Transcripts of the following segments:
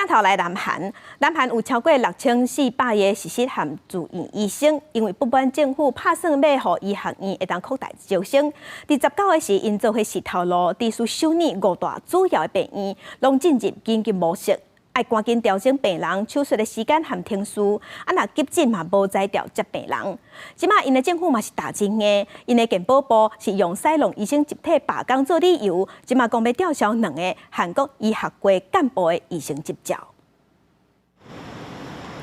鏡頭來南韓，南韓有超過6400个實習和住院醫生，因為不滿政府拍算欲予醫學院會當擴大招生，佇19个時，𪜶做伙穡頭路，持續首爾五大主要的病院，攏進入緊急模式，愛趕緊調整病人手術的時間和程序，啊若急診嘛無才調接病人。這馬𪜶的政府嘛是踏真硬，𪜶的健保部是用使用醫生集體罷工做理由，這馬講欲吊銷兩个韓國醫學會幹部的醫生執照。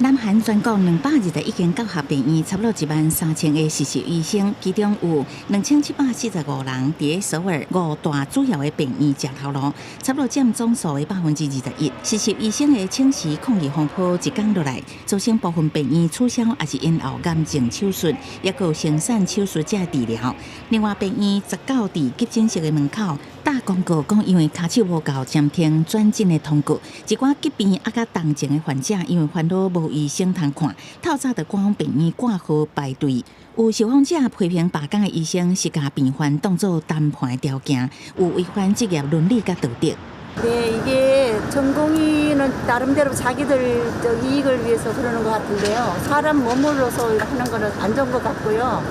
南韓全國221間教學病院，差不多1萬3千个實習醫生，其中有2745人佇咧首爾五大主要的病院食頭路，差不多佔總數的21%。實習醫生的請辭抗議風波一工落來，造成部分病院取消抑是延後癌症手術，抑閣有生產手術這治療。另外，病院19佇急診室的門口貼公告，講因為跤手無夠，暫停轉診的通告。一寡急病抑較重症的患者，因為煩惱無醫生通看，透早就趕往病院掛號排隊。有受訪者批評罷工的醫生是共病患當做談判的條件，有違反職業倫理佮道德。 네, 이게 전공의는 나름대로 자기들 이익을 위해서 그러는 것 같은데요. 사람 몸으로서 하는 거는 안 좋은 것 같고요.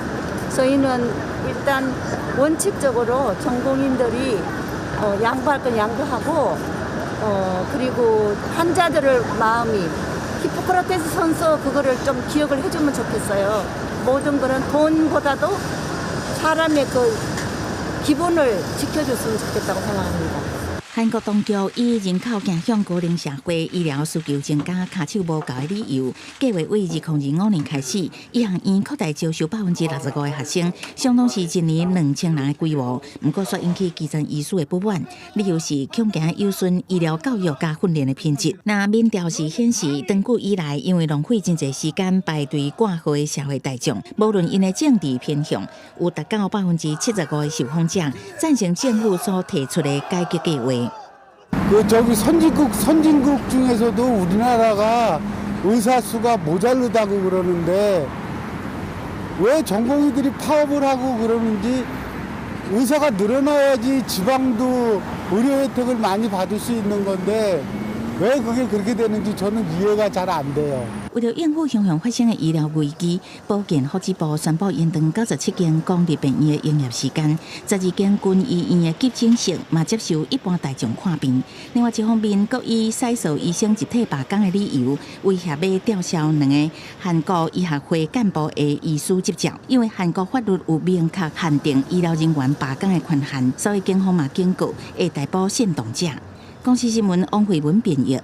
저희는 일단 원칙적으로 전공의들이 양보할 건 양보하고 그리고 환자들을 마음이 히포크라테스 선서 그거를 좀 기억을 해주면 좋겠어요. 모든 거는 돈보다도 사람의 그 기본을 지켜줬으면 좋겠다고 생각합니다. 韓國當局以人口走向高齡社會、醫療需求增加、跤手無夠的理由，計劃對2025年開始，醫學院擴大招收65%的學生，相當是一年2000人的規模。毋過，煞引起基層醫師的不滿，理由是恐驚有損醫療教育佮訓練的品質。那民調是顯示，長久以來因為浪費真濟時間排隊掛號的社會大眾，無論𪜶的政治偏向，有達到75%的受訪者贊成政府所提出的改革計劃。 그 저기 선진국 선진국 중에서도 우리나라가 의사 수가 모자르다고 그러는데 왜 전공의들이 파업을 하고 그러는지. 의사가 늘어나야지 지방도 의료 혜택을 많이 받을 수 있는 건데 왜 그게 그렇게 되는지 저는 이해가 잘 안 돼요. 為著應付常常發生的醫療危機，保健福祉部宣布延長97間公立病院的營業時間，12間軍醫院的急診室嘛接受一般大眾看病。另外一方面，閣以使數醫生集體罷工的理由，威脅欲吊銷兩个韓國醫學會幹部的醫師執照。因為韓國法律有明確限定醫療人員罷工的權限，所以警方嘛警告會逮捕煽動者。公視新聞王慧文編譯。